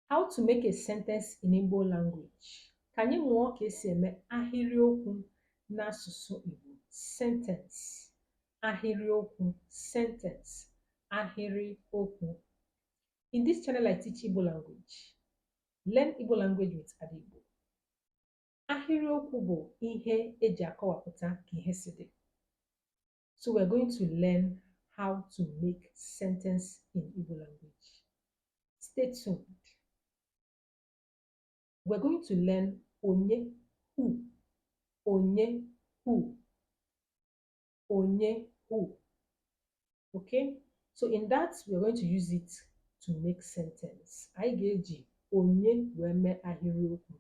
How to make a sentence in Igbo language. Ka anyị mụọ ka esi eme ahịrịokwu n'asụsụ Igbo. Sentence. Ahịrịokwu. Sentence. Ahịrịokwu. In this channel, I teach Igbo language. Learn Igbo language with Ada Igbo. Ahịrịokwu bụ ihe eji akọwapụta ka ihe si dị. So we're going to learn how to make sentence in Igbo language. Stay tuned. We're going to learn onye, who, onye, who, onye, who. Okay? So in that, we're going to use it to make sentence. Anyị ga-eji onye wee mee ahịrịokwu.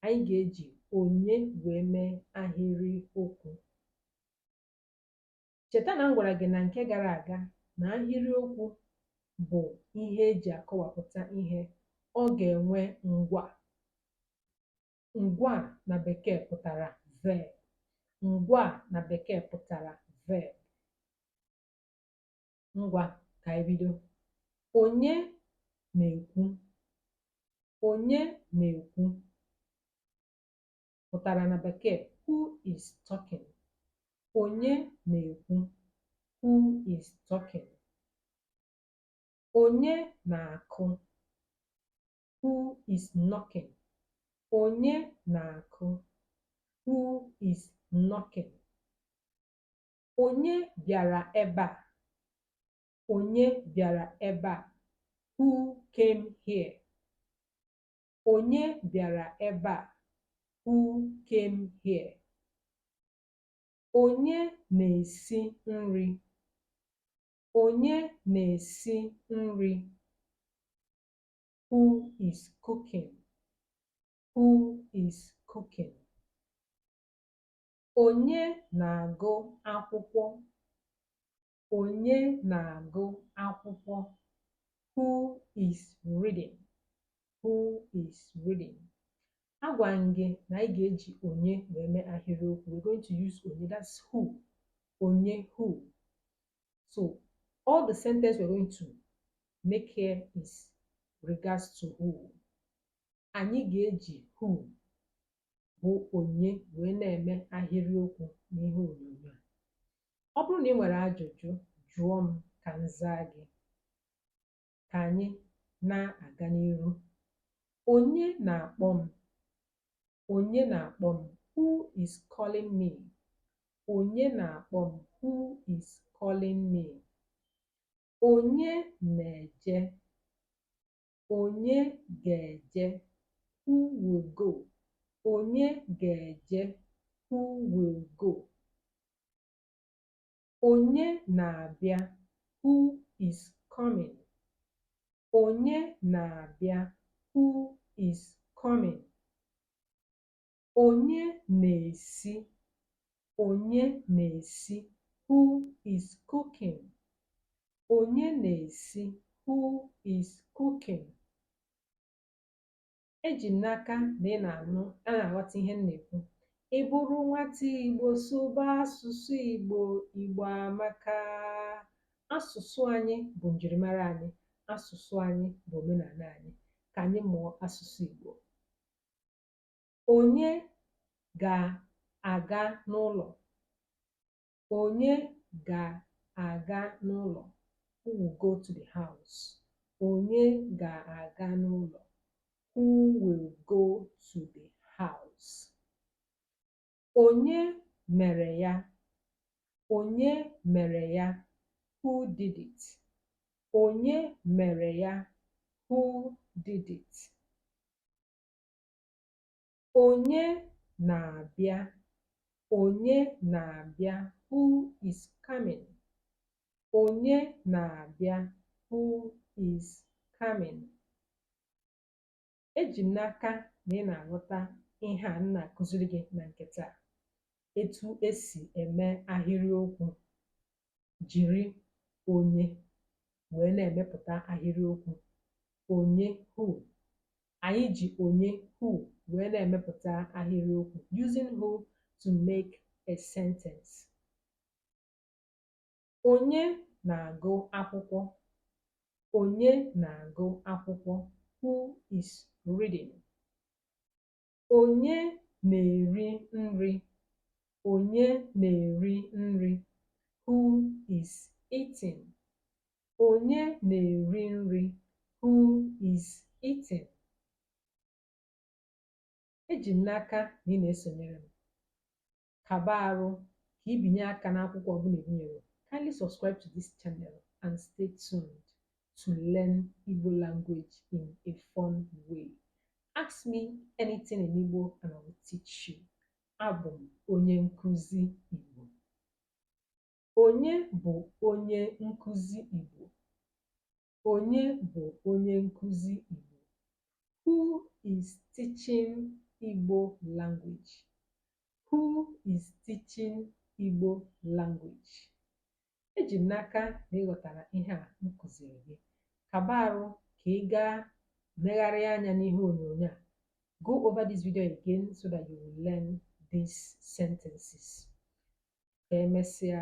Anyị ga-eji onye wee mee ahịrịokwu. Cheta na m gwara gị na nke gara aga na ahịrịokwu bụ ihe eji akọwapụta ihe. Ọ ga-enwe ngwa. Ngwa na Bekee pụtara verb. Ngwa na Bekee pụtara verb. Ngwa, ka anyị bido. Onye na-ekwu? Onye na-ekwu pụtara na Bekee "Who is talking?" Onye na-ekwu? Who is talking? Onye na-akụ? Who is knocking? Onye na-akụ? Who is knocking? Onye bịara ebe a? Onye bịara ebe a? Who came here? Onye bịara ebe a? Who came here? Onye na-esi nri? Onye na-esi nri? Who is cooking? Who is cooking? Onye na-agụ akwụkwọ? Onye na-agụ akwụkwọ? Who is reading? Who is reading? Agwara m gị na anyị ga-eji onye wee mee ahịrịokwu. We're going to use onye, that's who. Onye, who. So all the sentence we're going to make here is regards to who. Anyị ga-eji who bụ onye wee na-eme ahịrịokwu n'ihe onyonyo a. Ọ bụrụ na ị nwere ajụjụ, jụọ m ka m zaa gị. Ka anyị na-aga n'iru. Onye na-akpọ m? Onye na-akpọ m? Who is calling me? Onye na-akpọ m? Who is calling me? Onye na-eje? Onye ga-eje? Who will go? Onye ga-eje? Who will go? Onye na-abịa? Who is coming? Onye na-abịa? Who is coming? Onye na-esi? Onye na-esi? Who is cooking? Onye na-esi? Who is cooking? Eji m n'aka na ị na-anụ a na-aghọta ihe m na-ekwu. Ị bụrụ nwata Igbo, sụba asụsụ Igbo. Igbo amaka. Asụsụ anyị bụ njirimara anyị. Asụsụ anyị bụ omenala anyị. Ka anyị mụọ asụsụ Igbo. Onye ga-aga n'ụlọ? Onye ga-aga n'ụlọ? Who will go to the house? Onye ga-aga n'ụlọ? Who will go to the house? Onye mere ya? Onye mere ya? Who did it? Onye mere ya? Who did it? Onye na-abịa? Onye na-abịa? Who is coming? Onye na-abịa? Who is coming? Eji m n'aka na ị na-aghọta ihe a m na-akụziri gị na nke taa. Etu esi eme ahịrịokwu jiri onye wee na-emepụta ahịrịokwu. Onye, who. Anyị ji onye, who wee na-emepụta ahịrịokwu. Using who to make a sentence. Onye na-agụ akwụkwọ? Onye na-agụ akwụkwọ? Who is reading? Onye na-eri nri? Onye na-eri nri? Who is eating? Onye na-eri nri? Who is eating? Eji m n'aka na ị na-esonyere m. Kaba arụ ka i binye aka n'akwụkwọ ọbụla ebinyere. Kindly subscribe to this channel and stay tuned to learn Igbo language in a fun way. Ask me anything in Igbo and I will teach you. Abụ m onye nkụzi Igbo. Onye bụ onye nkụzi Igbo? Onye bụ onye nkụzi Igbo? Who is teaching Igbo language? Who is teaching Igbo language? Eji m n'aka na ị ghọtara ihe a m kụziri gị. Kaba arụ ka ị gaa megharịa anya n'ihe onyonyo a. Go over this video again so that you will learn these sentences. Ka emesịa.